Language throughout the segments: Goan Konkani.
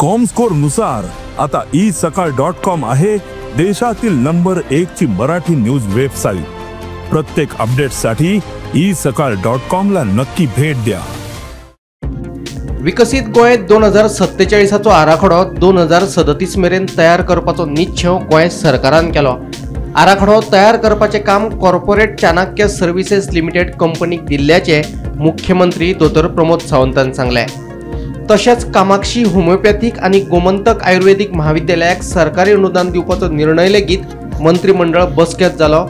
कॉमस्कोर नुसार आता esakal.com आहे देशातील नंबर 1 ची मराठी न्यूज वेबसाईट. प्रत्येक अपडेटसाठी esakal.com ला नक्की भेट द्या. विकसित गोंय 2047 आराखडो 2037 मेरेन तयार करपाचो निश्चय गोंय सरकारान केलो. आराखडो तयार करपाचें काम कॉर्पोरेट चाणक्य सर्व्हिसेस लिमिटेड कंपनीक दिल्ल्याचें मुख्यमंत्री दोतोर प्रमोद सावंतान सांगलें. तशेंच कामाक्षी होमिओपॅथीक आनी गोमंतक आयुर्वेदीक महाविद्यालयाक सरकारी अनुदान दिवपाचो निर्णय लेगीत मंत्रिमंडळ बसकेंत जालो.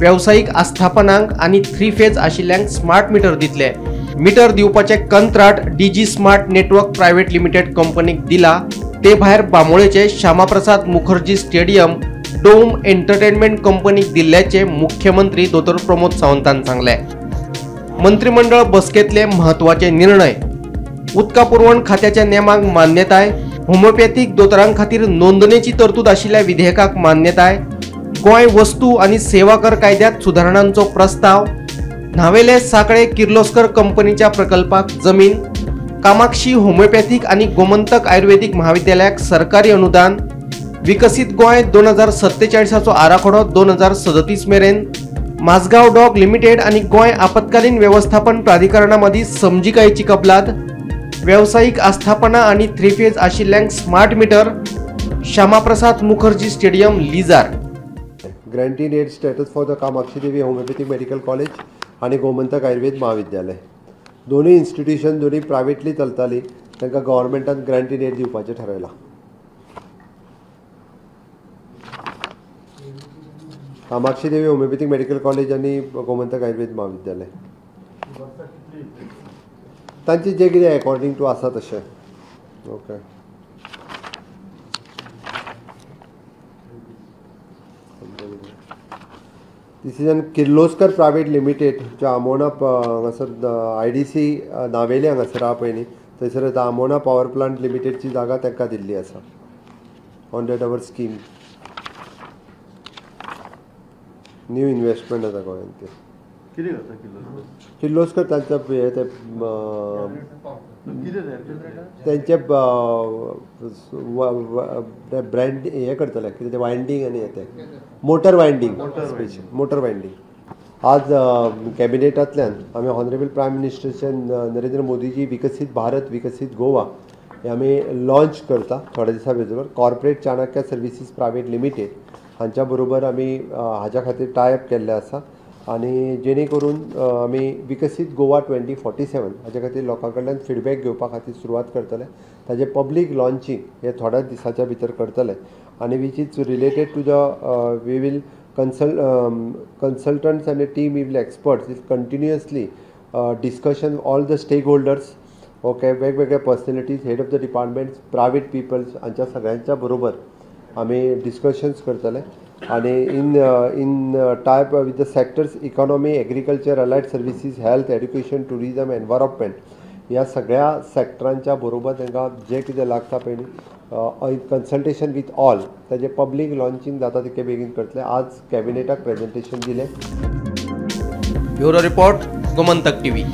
वेवसायीक आस्थापनांक आनी 3 फेज आशिल्ल्यांक स्मार्ट मिटर दितले. मिटर दिवपाचें कंत्राट DG smart network private limited कंपनीक दिला. ते भायर बांबोळेचे Shyamaprasad Mukherjee stadium dome entertainment कंपनीक दिल्ल्याचें मुख्यमंत्री दोतोर प्रमोद सावंतान सांगलें. मंत्रिमंडळ बसकेंतले म्हत्वाचे निर्णय: उदका पुरवण खात्याच्या नेमांक मान्यताय, होमिओपॅथीक दोतोरां खातीर नोंदणेची तरतूद आशिल्ल्या विधेयकाक मान्यताय, गोंय वस्तू आनी सेवा कर कायद्यांत सुदारणांचो प्रस्ताव, न्हावेले साकळे किर्लोस्कर कंपनीच्या प्रकल्पाक जमीन, कामाक्षी होमिओपॅथीक आनी गोमंतक आयुर्वेदीक महाविद्यालयाक सरकारी अनुदान, विकसित गोंय 2047 आराखडो 2037 मेरेन, माझगांव डॉक लिमिटेड आनी गोंय आपत्कालीन व्यवस्थापन प्राधिकरणा मदीं समजिकायेची कबलात, वेवसायीक आस्थापना आनी 3 फेज आशिल्ल्यांक smart meter, Shyama Prasad Mukherjee stadium lizard. Grant in aid status for the Kamakshi Devi homeopathic medical college आनी गोमंतक आयुर्वेद महाविद्यालय. दोनूय इन्स्टिट्यूशन दोनूय प्रायवेटली चलताली, तांकां गव्हर्मेंटान ग्रँटीन एड दिवपाचें ठरयलां. Kamakshi Devi homeopathic medical college आनी गोमंतक आयुर्वेद महाविद्यालय तांचे जे कितें अकॉर्डिंग टू आसा तशें. Okay, this is an Kirloskar private limited जे आमोणा हांगासर IDC Navelim हांगासर आहा पळय न्ही, थंयसर आतां आमोणा पॉवर प्लांट लिमिटेडची जागा तांकां दिल्ली आसा on that our scheme. New investment आतां गोंयांत ते कितें करता किर्लोस्कर तांचे हे ते तेंचे ब्रँड हे करतले कितें ते वायंडींग आनी हे ते motor winding, special motor winding. आज कॅबिनेटांतल्यान आमी ऑनरेबल प्रायम मिनिस्टरचे नरेंद्र मोदीजी विकसीत भारत विकसीत गोवा हे आमी लॉन्च करता थोड्या दिसां भितर. Corporate Chanakya services private limited हांच्या बरोबर आमी हाज्या खातीर टायप केल्लें आसा आनी जेणे करून आमी विकसीत गोवा 2047 हाज्या खातीर लोकां कडल्यान फिडबॅक घेवपा खातीर सुरवात करतले. ताजें पब्लीक लॉन्चींग हे थोड्याच दिसाच्या भितर करतले आनी which is related to the we will consultants आनी team will experts is continuously discussion all the stakeholders. Okay, वेगवेगळे personalities, head of the departments, private peoples हांच्या सगळ्यांच्या बरोबर आमी डिस्कशन्स करतले आनी in type with the sectors economy, agriculture, allied services, health, education, tourism, environment ह्या सगळ्या सॅक्टरांच्या बरोबर तांकां जें कितें लागता पळय न्ही कन्सल्टेशन विथ ऑल ताजें पब्लीक लॉन्चींग जाता तितके बेगीन करतले. आज कॅबिनेटाक प्रेजेंटेशन दिलें. Bureau report, Gomantak TV.